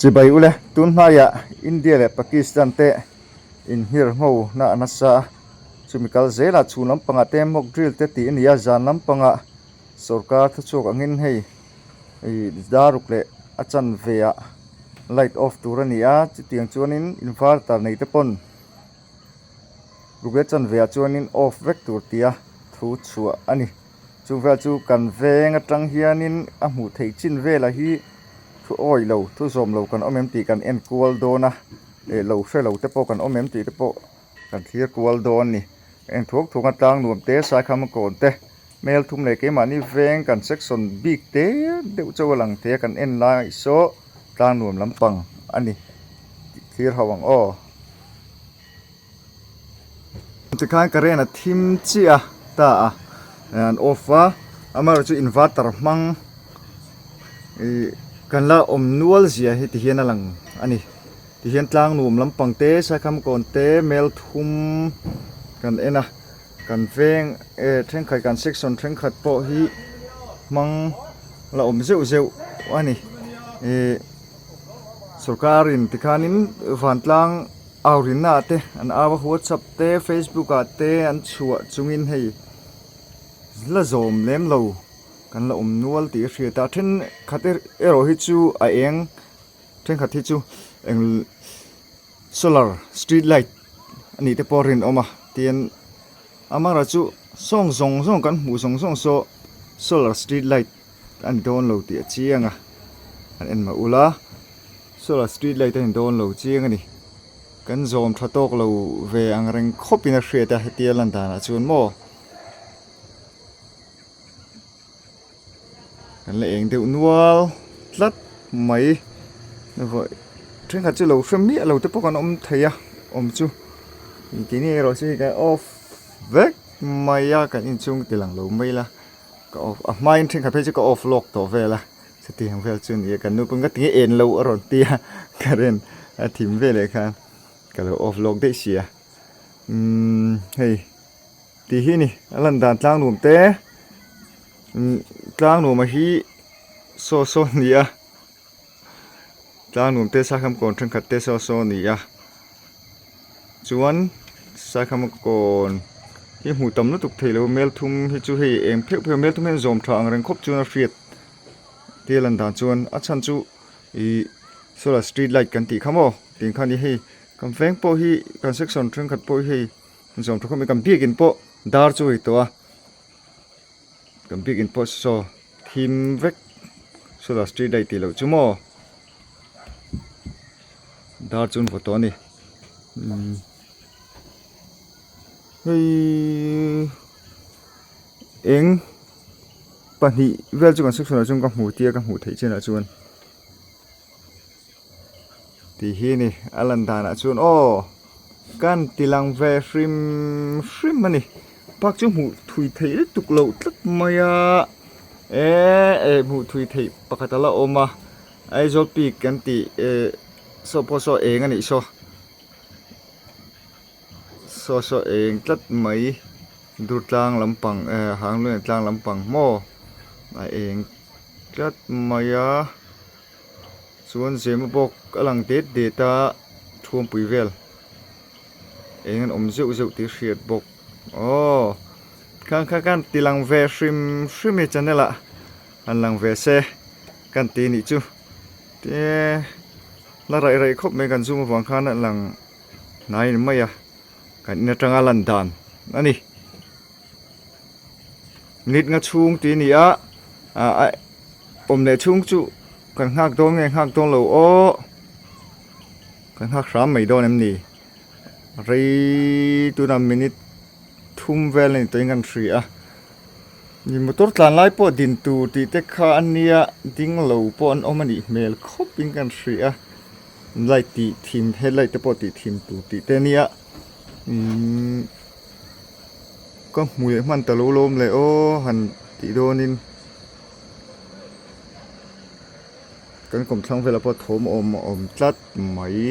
Chibai ule, tun hnaiah India leh Pakistan te inhirhngona a nasa a, chumi kal zelah chhun lampangah te mock drill te tih a ni a, zan lampangah sorkar thuchhuak angin hei ih daruk leh a chanve ah light off tur a ni a, chutiang chuanin inverter nei te pawn ruk leh chanve ah chuanin off vek tur tia thu chhuah a ni. Chu vel chu kan veng atang hianin a hmuh theih chin velah hi thu awi lo thu zawm lo kan awm em tih kan en kual dawn a leh lo hre lo te pawh kan awm em tih te pawh kan thlir kual dawn a ni. Eng thuak thuak a tlang nuam te Saikham kawn te hmel thum leh keimahni veng kan section bik te deuh chauh a lang thei a kan en lai saw tlang nuam lampang a ni tih thlir ho ang aw. Tikhan current a thim chiah a ta a an off a amaherawhchu chu inverter hmang ih kan la awm nual zia hi ti hian a lang a ni tihian tlang nuam lampang te saikham kawn te mel thum kan en a kan veng eh thenkhat kan section thenkhat pawh hi hmang la awm zeuh zeuh a ni ih sorkarin tikhanin vantlang. Aurinna ah te an au a whatsapp te facebook ah te an chhuah chungin hei la zawm lem lo kan la awm nual tih a hriat a a thenkhat erawh hi chu a eng thenkhat hi chu eng solar street light a nih te pawh a rinawm a tin amaherawhchu chu sawng zawng zawng kan hmuh zawng zawng saw solar street light a ni dawn lo tih a chiang a an en mah ula. Solar street light a ni dawn lo chiang a ni. Kan zawm tha tawk lo ve ang reng khawp in a hriat a hetia lan danah chuan maw kan la eng deuh nual tlat mai thenkhat chu lo hre miah lo te pawh kan awm thei a awm chu keini erawh chu hei kan off vek mai a kan inchhung ti lang lo mai la ka off a hmain thenkhat phei chu ka off lawk tawh vel a. Chutiang vel chu ni a kan nu pawn ka tinge en lo a rawn ti a current a thim veleh khan ka lo off lawk daih si a umm hei tih hi a ni a lan dan tlang nuam te umm tlang nuam a hi saw saw a ni a tlang nuam te saikham kawn thenkhat te saw saw a ni a. Chuan saikham kawn hi hmuh tam lutuk thei lo mel thum hi chu hei eng pheuh pheuh mel thum hian zawm tha ang reng khawp chuan a hriat tia lan dan chuan a chhan chu ih solar street light kan tih kha maw tih kha a ni hei kan veng pawh hi kan section thenkhat pawh hi hei zawm tha khawp mai kan biakin pawh dar chu a ri tawh a kan biakin pawh saw thim vek solar street light tih loh chu maw. Dar chu an vaw tawh a ni umm hei eng pahnih vel chu kan section ah chuan ka hmu tia ka hmuh theih chinah chuan tih hi a ni a lan danah chuan aw kan ti lang ve hrim hrim a ni park chu hmuh thui theih lutuk loh tlat mai a eh hmuh thui theih pakhat a la awm a. Aizawl peak kan tih eh saw pawh saw eng a nih saw saw saw eng tlat mai durtlang lampang eh hangluain tlang lampang maw a eng tlat mai a chuan zema bawk a lang det det a thuampui vel eng an awm zeuh zeuh tih a hriat bawk aw khang kha khan ti lang ve hrim hrim i channel ah. Han lang ve se kan ti nih chu te la raih raih khawp mai kan zoom avang khan a lang hnai ni mai a kan in atanga lan dan a ni minute nga chhung tih a ni a ah a awm leh chhung chu kan nghak dawn nge nghak dawn lo aw kan nghak hram mai dawn em ni rei tunah minute thum vel a ni tawhin kan hria a. Mi motor tlan lai pawh din tur tih te kha a nia ding lo pawh an awm a nih hmel khawp in kan hria a light tih thim headlight te pawh tih thim tur tih te a nia imm ka hmu leh hman ta lo lawm le aw han tih dawn in kan kawmthlang velah pawh thawm a awm a awm tlat mai.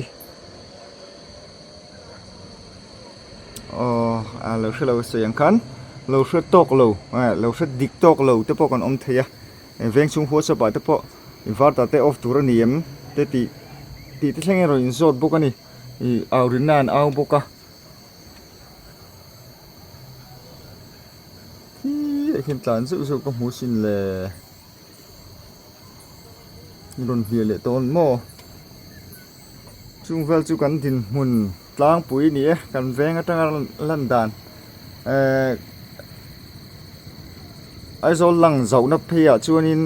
Aw a lo hre lo sawi ang khan lo hre tawk lo eh lo hre dik tawk lo te pawh kan awm thei a veng chhung whatsapp ah te pawh inverter te off tur a ni em te tih Tih te thleng erawh in zawt bawk a ni. Ih au rinna an au bawk a. Khi ah khian tlan zeuh zeuh ka hmu sin le. Rawn hliah leh tawh a ni maw? Chung vel chu kan dinhmun tlangpui ni e kan veng atanga lan dan ehh Aizawl lang zauhna phei ah chuanin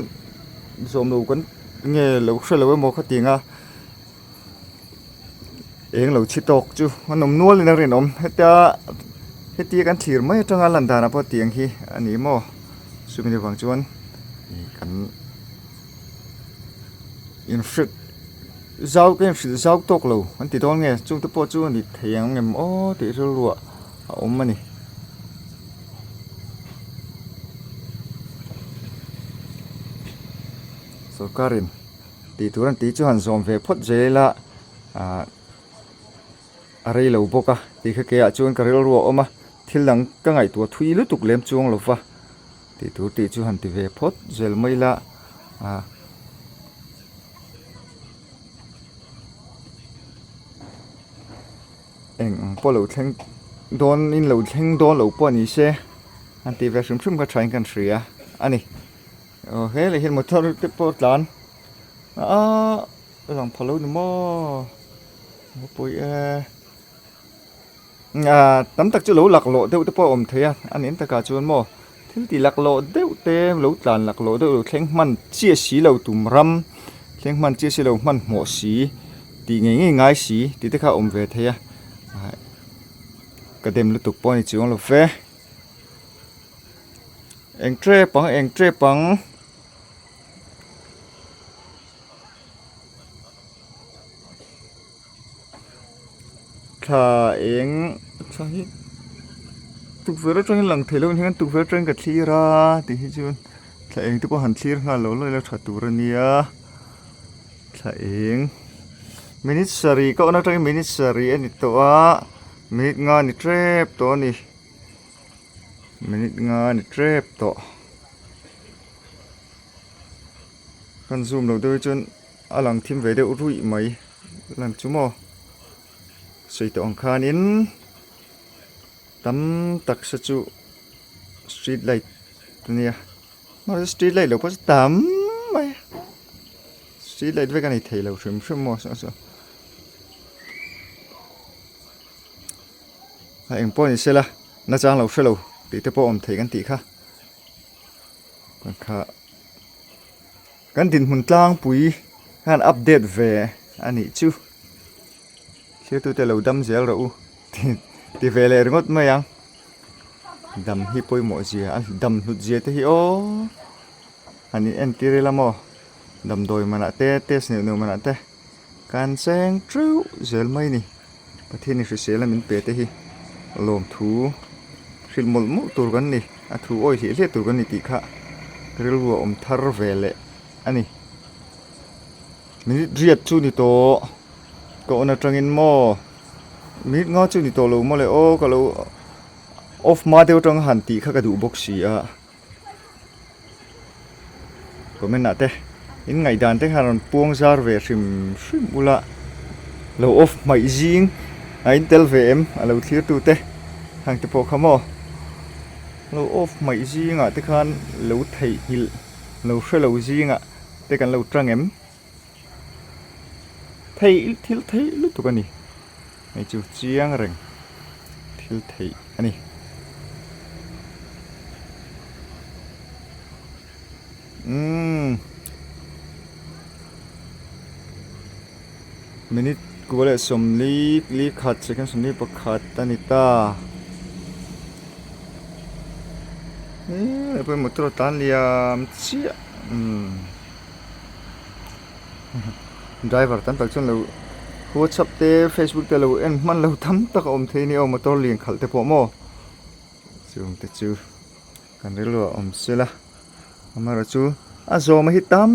zawm lo kan nge lo hre lo emaw khatiang a eng lo chhi tawk chu an awm nual in a rinawm hetia hetia kan thlir mai atanga lan danah pawh tiang hi a ni maw chumi avang chuan kan inhrilh zau ka inhrilh zau tawk lo an ti dawn nge chungte pawh chu a ni thei ang em aw tih rilruah a awm a ni. Sorkarin tih tur an tih chu han zawm ve phawt zel a ah a rei lo bawk a tih kha keiah chuan ka rilru a awm a thil dang ka ngaihtuah thui lutuk lem chuang lo va tih tur tih chu han ti ve phawt zel mai ila ah. Eng ang pawh lo thleng dawn in lo thleng dawn lo pawh ni se han tih ve hrim hrim kha thain kan hria a ni. Aw he leh hian motor te pawh a tlan aaa a lang pha lo ni maw a pawi e ah tam tak chu lo laklawh deuh te pawh a awm thei a a nen takah chuan maw thil tih laklawh deuh te lo tlan laklawh deuh lo thleng hman chiah si lo tum ram thleng hman chiah si lo hmanhmawh si tih ngei ngei ngai si tih te kha a awm ve thei a ka dem lutuk pawh a ni chuang lo ve. Eng tep ang eng tep ang. Thla eng thla hi tukverh atangin lang thei lo ang hian tukverh atangin ka thlir a tih hi chuan thla eng te pawh han thlir nghal lo lo ila tha tur a nia thla eng minute sarih ka on atangin minute sarih a ni tawh a minute nga a ni tep tawh a ni. Minute nga a ni tep tawh. Kan zoom loh deuh hi chuan a lang thim ve deuh ruih mai lan chu maw. Sawi tawh ang khanin tam tak se chu street light a nia. Mahse street light lo pawh chu tam mai a. Street light vek a ni thei lo hrim hrim maw saw saw. A eng pawh ni sela nachang lo hre lo tih te pawh awm thei kan tih kha kan kha kan dinhmun tlangpui khan update ve a nih chu thirtute lo dam zel rawh u ti ve leh ringawt mai ang dam hi pawimawh zia a dam hlut zia te hi aw han in entir ila maw damdawi manah te test neuh neuh manah te. Kan cheng teuh zel mai ni. Pathian in hrisel a min pe te hi lawmthu hrilh mawlh mawlh tur kan ni. A thu awi hliah hliah tur kan ni tih kha rilru a awm thar ve leh a ni. Minute riat chu ni tawh ka on atangin maw minute nga chu ni tawh lo maw le aw ka lo off hma deuh atanga han tih kha ka duh bawk si a. Comment ah te in ngaihdan te khan rawn puang zar ve hrim hrim ula lo off hmaih zing a in tel ve em a lo thlir tu te hang te pawh kha maw lo off hmaih zing ah te khan lo theihnghilh lo hre lo zing ah te kan lo tang em theih thil theih lutuk a ni hei chu chiang reng thil theih a ni. Umm minute kua leh sawmli li khat second sawmli pakhat a ni ta eee pawimawh motor a tlan liam chiah umm. Driver tam tak chuan lo whatsapp te facebook te lo en hman lo tam tak a awm thei a ni aw motor lian khalh te pawh maw chung te chu kan rilru ah awm sela amaherawh chu a zawm hi tam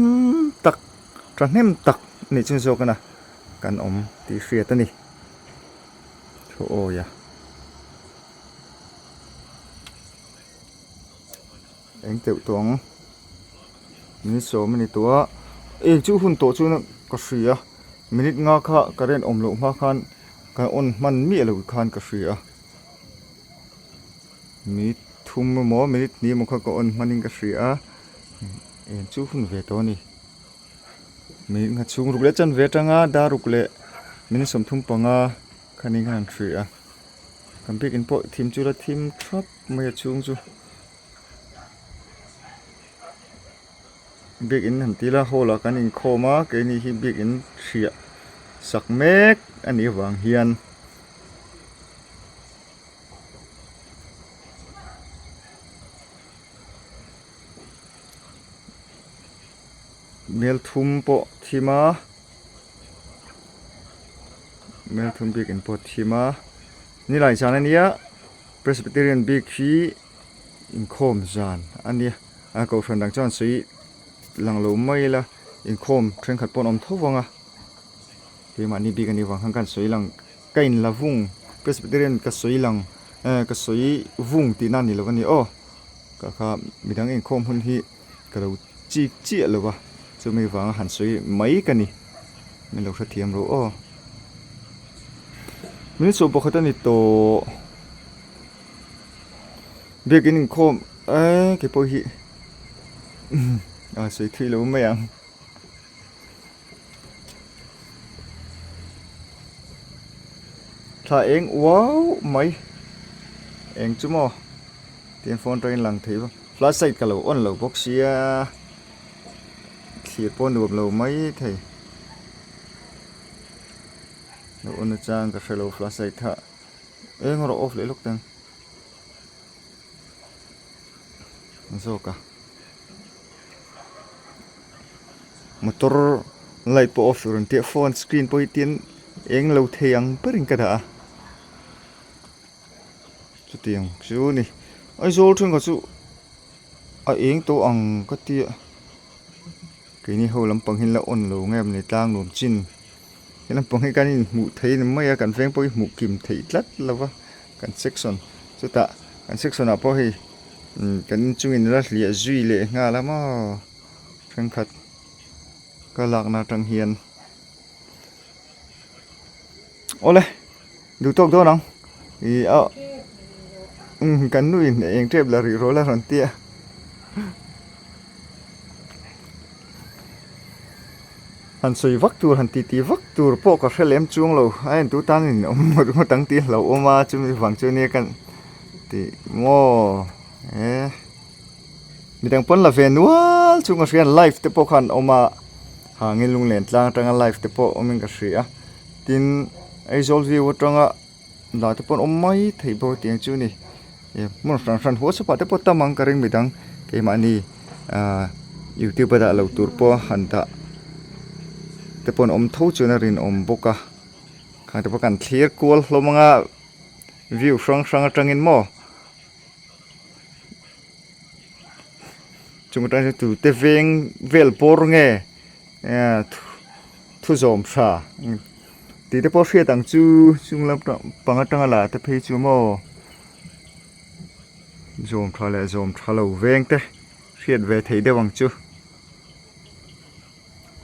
tak thahnem tak a nih chun zawk a kan awm tih hriat a ni thu awi a. Eng teuh tawh ang min sawm a ni tawh a eng chu hun tawh chuan ka hria. Minute nga kha current awm loh hma khan kan on hman miah lo khan ka hria a. Minute thum emaw minute hnih emaw kha ka on hmanin ka hria a. Eng chu hun ve tawh a ni. Minute nga chhung ruk leh chanve atanga dar ruk leh minute 35 khanin khan an hria a. Kan biakinn pawh thim chu la thim thap mai a chhung chu. Biakinn han ti ila hall ah kan inkhawm a keini hi biakinn hriah sak mek a nih avang hian Melthum pawh thim a Melthum biakinn pawh thim a nilai zan a nia Presbyterian bik hi inkhawm zan a nia a kohhran dang chuan sawi lang lo mai ila inkhawm thenkhat pawh an awm tho vang a keimahni bik a nih vang khan ka han sawi lang ka in la vung Presbyterian ka sawi lang eh ka sawi vung tihna a ni lo a ni aw ka kha midang inkhawm hun hi ka lo chik chiah lo va chumi vanga han sawi mai ka ni min lo hrethiam ro aw minute sawm pakhat a ni tawh. Biakin inkhawm eee kei pawh hi a sawi thui lo mai ang. Thla eng uau mai eng chu maw tiang phone atangin lang thei va flash light ka lo on lo bawk sia thlir pawh nuam lo mai thei lo on achang ka hrelo flash light kha. Eng erawh off leh lawk teng zawk a motor light pawh off tur an tia phone screen pawh hi tin eng lo thei ang berin ka dah a chutiang chu a ni Aizawl thenkhat chu a eng tawh ang ka tia keini ho lampang hi an la on lo nge maw ni tlang nuam chin. He lampang hi kan inhmuh thei ni mai a kan veng pawh hi hmuh kim theih tlat lo va kan section chutah kan section ah pawh hei kan inchungin la hliah zui leh nghal a maw thenkhat ka lakna atang hian awle duh tawk dawn ang ih a kan nu in eng tep la rih rawh la rawn tia. Han sawi vak tur han titi vak tur pawh ka hre lem chuang lo a en tu tan in awm ngawt ngawt ang tih hlauh awm a chumi vang chu nia kan tih maw e midang pawn la ve nual chung ka hria live te pawh khan awm a hangin lunglen tlang atanga live te pawh awmin ka hria tin Aizawl view atanga lah te pawh an awm mai thei bawk tiang chu a ni eh hmun hran hran whatsapp ah te pawh tam ang ka ring midang keimahni ah youtube a dah loh tur pawh han dah te pawh an awm tho chuan a rinawm bawk a khang te pawh kan thlir kual hlawm anga view hrang hrang atangin maw chung atang chuan tute veng vel bawr nge eh thu zawm tha. Tih te pawh hriat ang chu chung lam pang atanga la te phei chu maw zawm tha leh zawm tha lo veng te hriat ve theih deuh ang chu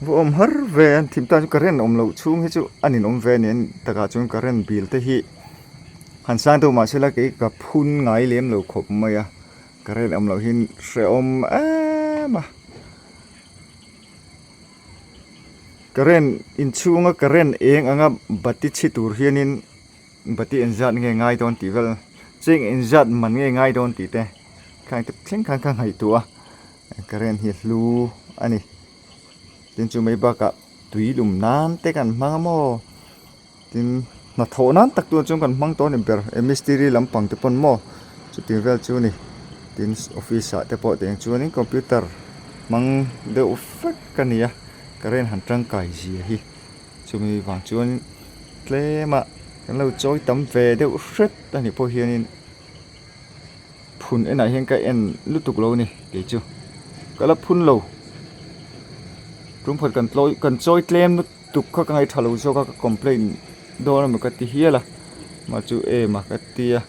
va awm har ve an thim tan chu current awm loh chhung hi chu a ninawm ve a ni an takah chuan current bill te hi han sang deuh mahse la kei ka phun ngai lem lo khawp mai a current awm loh hian hrehawm em a. Current inchhunga current eng anga bati chhi tur hianin bati engzat nge ngai dawn tih vel cheng engzat man nge ngai dawn tih te khang te thleng khan ka ngaihtuah a current hi hlu a ni tin chu mai bakah tui lum nan te kan hmang a maw tin hnathawh nan tak tur chuan kan hmang tawh a ni ber mistiri lampang te pawn maw chutiang vel chu a ni tin office ah te pawh tiang chuanin computer hmang deuh vek a ni a current han tangkai zia hi chumi vang chuan tlem a kan lo chawi tam ve deuh hret a nih pawh hianin phun enah hian ka en lutuk lo a ni kei chu ka la phun lo tumkhat kan tlawi kan chawi tlem lutuk. Tuk kha ka ngaih tha lo zawk a ka complaint dawn emaw ka ti hial a mah chu em a ka ti a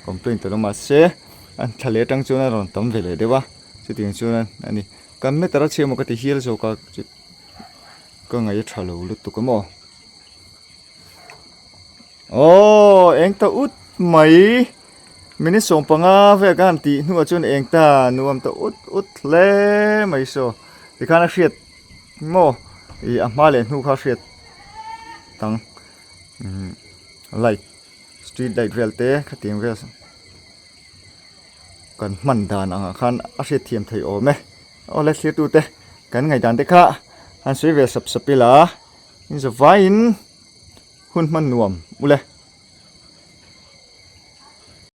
complaint ta lo mahse an thla leh atang chuan a rawn tam ve leh deuh a chutiang chuan a ni kan meter a chhia emaw ka ti hial zawk a chu ka ngaih a tha lo lutuk a maw. Aww eng ta ut mai minute 15 vel ka han tih hnuah chuan eng ta nuam ta ut ut hle mai saw tikhan a hriat maw ih a hma leh hnu kha a hriat tang umm light street light vel te khatiang vel kan hman dan angah khan a hriat thiam theih awm e awle thlir tute kan ngaihdan te kha han sawi ve sap sap ila in zavaiin hun hman nuam ule.